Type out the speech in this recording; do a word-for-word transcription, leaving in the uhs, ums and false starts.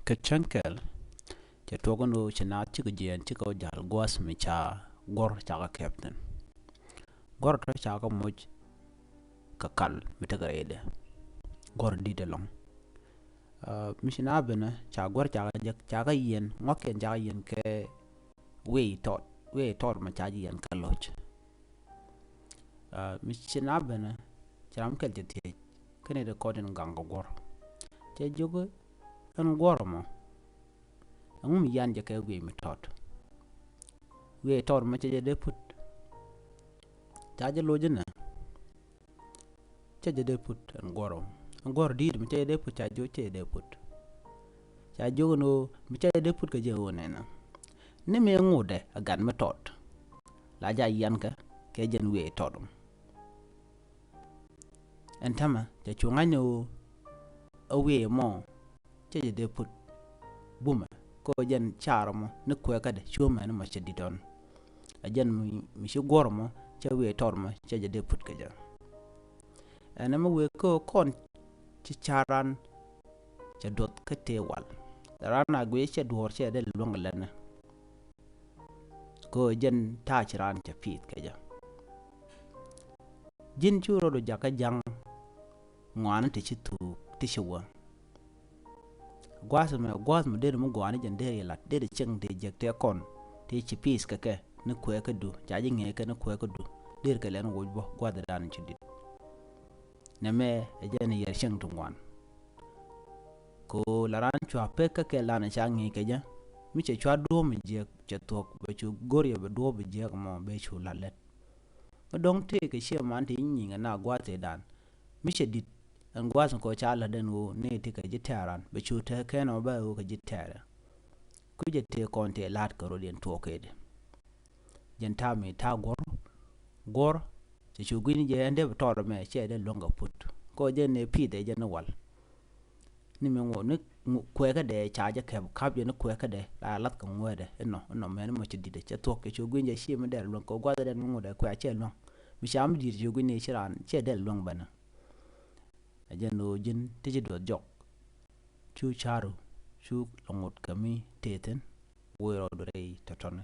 Kɛ cäŋ kɛl, cɛ tuɔk ɛn ɣöö ci naath cikɛ jiɛɛn cikɛ wä jal gua̱a̱th mi ca guɔ̱r cakɛ kɛp thi̱n. Guɔ̱r tɔ̱ cakɛ moc kɛ kal mi tekɛ rɛydɛ. Guɔ̱r di̱t ɛlɔ̱ŋ. Ah, mi ci naath benɛ ca guɔ̱r cakɛ jek, cakɛ yiɛn, ŋɔ̱kiɛn cakɛ yiɛn kɛ wi̱i̱ tɔt, wi̱i̱ tɔt ma ca ji̱ yiɛn kɛ lo̱c. Ah, mi ci naath benɛ, ci ram kɛl cɛ thiec, kä nɛy ti kɔn tin gaŋ kɛ guɔ̱r. Cɛ jiök i̱, ɛn guɔ̱r ɛmɔ, ɛŋu mi yian jɛ kɛ wi̱i̱ mi tɔt? Wi̱i̱ tɔt mɔ cɛ jɛ dee put. Ca jɛ loc inɛ, cɛ jɛ dee put ɛn guɔ̱r ɛmɔ. Ɛn guɔ̱r di̱i̱t mɔ cɛ jɛ dee put, ca jiök cɛ jɛ dee put. Ca jiök ɛn ɣöö mi cɛ jɛ dee put kɛ jɛ ɣöö nɛnɛ. Ni mi ŋotdɛ ɛ gat mi tɔt, la ja yian kɛ, kɛ jɛn wi̱i̱ tɔt ɛmɔ. Ɛn täämɛ cɛ cu ŋa̱c ni ɣöö ɛ wi̱i̱ ɛmɔ cɛ jɛ dee put bumɛ, kä ɛ jɛn car ɛmɔ ni kuɛɛkädɛ cuɔ̱mɛ ni mɔ cɛ di̱t ɔn. Ɛ jɛn mi, mi ci guɔ̱r ɛmɔ cɛ wi̱i̱ tɔt ɛmɔ cɛ jɛ dee put kɛ jɛ. Ɛn ɛmɛ wëë kä kɔn ci car ran cɛ duɔth kä tëë wal. Ran a guic cɛ duɔ̱ɔ̱r cɛ dee luäŋ lɛnɛ. Kä ɛ jɛn ta̱a̱ ci ran cɛ pi̱i̱th kɛ jɛ. Ji̱n cu rɔɔdu jakä ja̱ŋ ŋɔaani ti ci thuuk ti ci wä. Gua̱a̱th mɛ, gua̱a̱th mɛ deri mi gɔaa ni jɛn deri lat, deri cieŋ ti jek ti kɔn ti ci pi̱i̱th kɛ kɛ ni kuɛɛkädu, ca ji̱ ŋee kɛ ni kuɛɛkädu. Deri kɛ lɛn woc bä gua̱a̱th dan ci di̱t. Nɛmɛ ɛ jɛn yɛr cieŋ ti ŋuan. Kɛ ɣöö la raan cua pek kä kɛl dan ca ŋee kɛ jɛ, mi cɛ cua duɔ̱ɔ̱p mi jiɛk cɛ thuɔ̱k, bɛ cu go̱r yɛ bɛ duɔ̱ɔ̱p bi jiɛk mɔ bɛ cu la̱t lät. Mi dɔ̱ŋ tëëkɛ ciɛ man ti nyiŋ ɛ na gua̱a̱th tëë dan. Mi cɛ di̱t ɛn gua̱a̱th kɔ ca la̱t ɛn ɣöö nɛy ti kɛ ji̱ tɛ̈ran bɛ cu tɛ̈ kɛn ɔ bä ɣöö kɛ ji̱ tɛ̈rɛ. Kui̱cɛ tëë kɔn tëë la̱t kɛ rot yɛn tuɔɔk kɛɛdi. Jɛn ta̱a̱ mi ta̱a̱ guɔ̱r, guɔ̱r, cɛ cu gui̱n jɛ ɛn dee bi tɔɔr ɛmɛ cɛ dee luäŋ kɛ put. Kɔ jɛn ni pi̱i̱th ɛ jɛn ni wal. Ni mi ŋuɔ̱t ni ŋu-, kuɛɛkädɛ ca jɛ kɛp ka̱p jɛ ni kuɛɛkädɛ la lath kɛ ŋuɛɛdɛ inɔ, inɔ mɛn mɔ cɛ di̱t ɛ cɛ thuɔ̱k cɛ cu gui̱n jɛ ci mi dee luäŋ kɛ gua̱th dɛn mi ŋuɔ̱t ɛ kuɛ cɛ luäŋ. Mi ca mi di̱t cu gui̱n ni ci raan cɛ dee luäŋ bɛnɛ. Ɛ jɛn ɣöö ji̱n ti ci duɔth jɔk. Cu ca̱ru, cu lɔ ŋot kɛ mi tëë thi̱n, woi rɔɔdu rɛy tɔ̱tɔ̱ni.